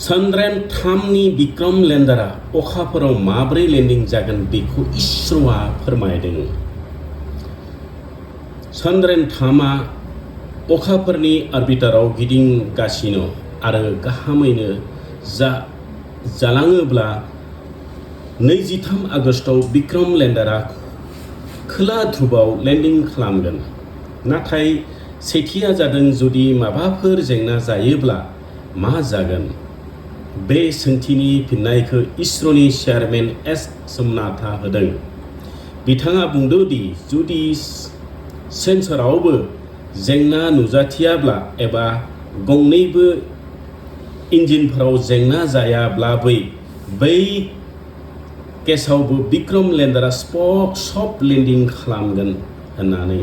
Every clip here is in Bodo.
चंद्रयान 3नि विक्रम लेंडारा अखाफोराव माब्रै लेंडिं जागोन बेखौ इसर'आ फोरमायदों। चंद्रयान 3आ अखाफोरनि अरबिटाराव गिदिंगासिनो आरो गाहामैनो जालाङोब्ला 23 आगस्टआव विक्रम लेंडारा खोला ध्रुवआव लेंडिं खालामगोन। नाथाय सेथिया जादों जुदि माबाफोर जेंना जायोब्ला मा जागोन? बे सोंथिनि फिननायखौ इसर'नि चेयारमेन एस सोमनाथआ होदों। बिथाङा बुंदों दि जुदि सेन्सरावबो जेंना नुजाथियाब्ला एबा गंनैबो इन्जिनफोराव जेंना जायाब्लाबो बै केसआवबो विक्रम लेंडारा सफ्ट लेन्डिं खालामगोन होननानै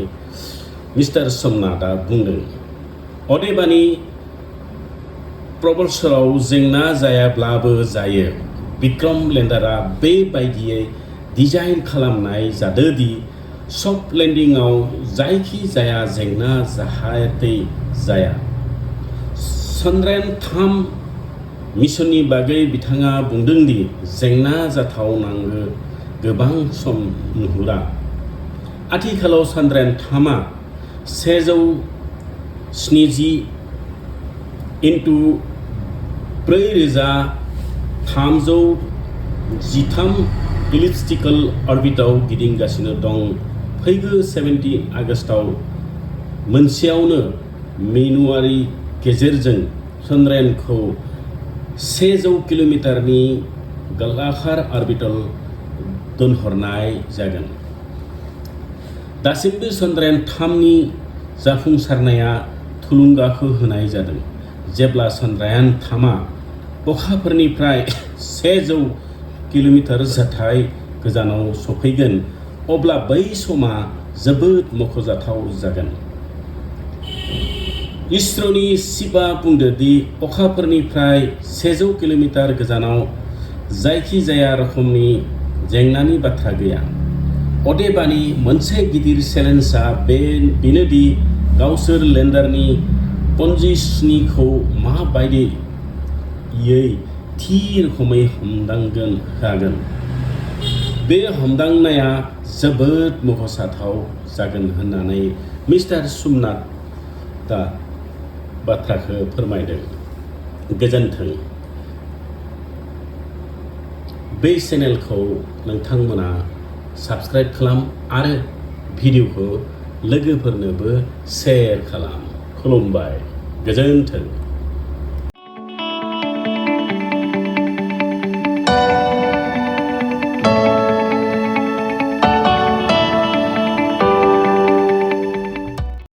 मिस्टार सोमनाथआ बुंदों। अदेबानि प्रपल्सराव जेंना जायाब्लाबो जायो। विक्रम लेंडारा बेबायदियै डिजाइन खालामनाय जादों दि सफ्ट लेन्डिंआव जायखि जाया जेंना जाहाथे जाया। चंद्रयान 3 मिशननि बागै बिथाङा बुंदों दि जेंना जाथावनांगौ गोबां सम नुहुरा। आथिखालाव चंद्रयान 3आ 170 into 4313 इलिप्टिकल अरबिटआव गिदिंगासिनो दं। फैगौ 17 आगस्टआव मोनसेयावनो मेनुवारि गेजेरजों चंद्रयानखौ 100 किल'मिटारनि गोलाखार अरबिटआव दोनहरनाय जागोन। दासिमबो चंद्रयान 3नि जाफुंसारनाया थुलुंगाखौ होनाय जादों। जेब्ला चंद्रयान 3आ अखाफोरनिफ्राय 100 किल'मिटार जथाय गोजानाव सफैगोन अब्ला बै समा जोबोद मख'जाथाव जागोन। इसर'नि चिफआ बुंदों दि अखाफोरनिफ्राय 100 किल'मिटार गोजानाव जायखिजाया रोखोमनि जेंनानि बाथ्रा गैया। अदेबानि मोनसे गिदिर चेलेन्जआ बेनो दि गावसोर लेन्डारनि पजिशनिंखौ माबायदियै थि रोखोमै हमदांगोन। बे हमदांनाया जोबोद मख'जाथाव जागोन होननानै मिस्टार सोमनाथआ बाथ्राखौ फोरमायदों। गोजोन्थों। बे चेनेलखौ नोंथांमोना साबस्क्राइब खालाम आरो भिडिअखौ लोगोफोरनोबो शेयार खालाम। खुलुमबाय। गोजोन्थों।